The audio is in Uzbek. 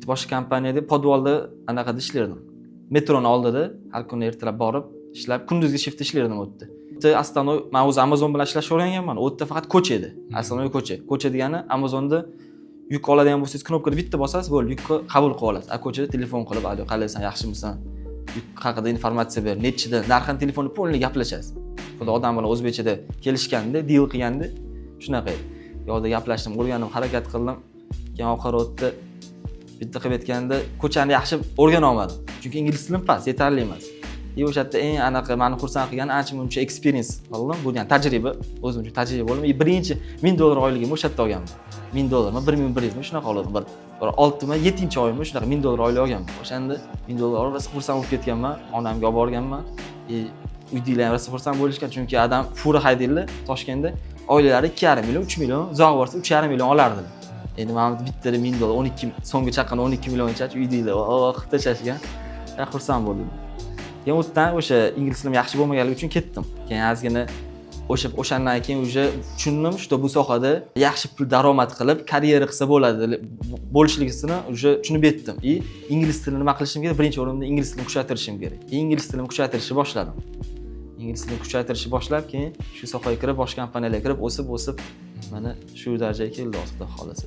Bitta boshqa kompaniyada подвал da anaqada ishlardim, metroni oldida. Har kuni ertalab borib ishlab, kunduzgi shiftda ishlardim u yerda. Bitta основной, man o'zi Amazon bilan ishlashni o'rganganman. U yerda faqat ko'cha edi, основной ko'cha. Ko'cha degani, Amazonda yuk oladigan bo'lsangiz, knopkani bitta bosasiz, bo'ldi, yukni qabul qilib olasiz. A ko'chada telefon qilib: "Alo, qalaysan, yaxshimisan, yuk haqida informatsiya ber, nechida", narxini telefonda полный gaplashasiz. Xuddi odam bilan o'zbekchada kelishganda, deal qilganda shunaqa edi. U yoqda gaplashdim, o'rgandim, harakat qildim. Keyin oxiri u yerda bitta qilib aytganda, ko'chani yaxshi o'rgana olmadim, chunki ingliz tilim past, yetarli emas. И o'sha yerda eng anaqa mani xursand qilgani, ancha muncha experience qildim, bu yani tajriba, o'zim uchun tajriba bo'ldim. И birinchi 1000 dollar oyligimni o'sha yerda olganman. 1000 dollarmi, 1100mi, shunaqa oldim. Bir oltimi, yettinchi oymi, shunaqa 1000 dollar oylik olganman. O'shanda 1000 dollar olib, rosa xursand bo'lib ketganman, onamga olib borganman. И uydagilar ham rosa xursand bo'lishgan, chunki adam fura haydaydilar Toshkentda, oyliklari 2,5 million, 3 million, uzoq borsa 3,5 million olardilar. Endi mana bittada 1000 dollar, 12 so'mga chaqqan, 12 millioncha, uydagilar "O" qilib tashlashgan. Xursand bo'ldim. Keyin u yerdan o'sha ingliz tilim yaxshi bo'lmaganligi uchun ketdim. Keyin ozgina o'shandan keyin уже tushundim, что bu sohada yaxshi pul daromad qilib, karyera qilsa bo'ladi bo'lishligisini уже tushunib yetdim. И ingliz tilini nima qilishim kerak? Birinchi o'rinda ingliz tilini kuchaytirishim kerak. Ingliz tilini kuchaytirishni boshladim. Ingliz tilini kuchaytirishni boshlab, keyin shu sohaga kirib, boshqa kompaniyalarga kirib, o'sib o'sib, mana shu darajaga keldi hozir, xudo xohlasa.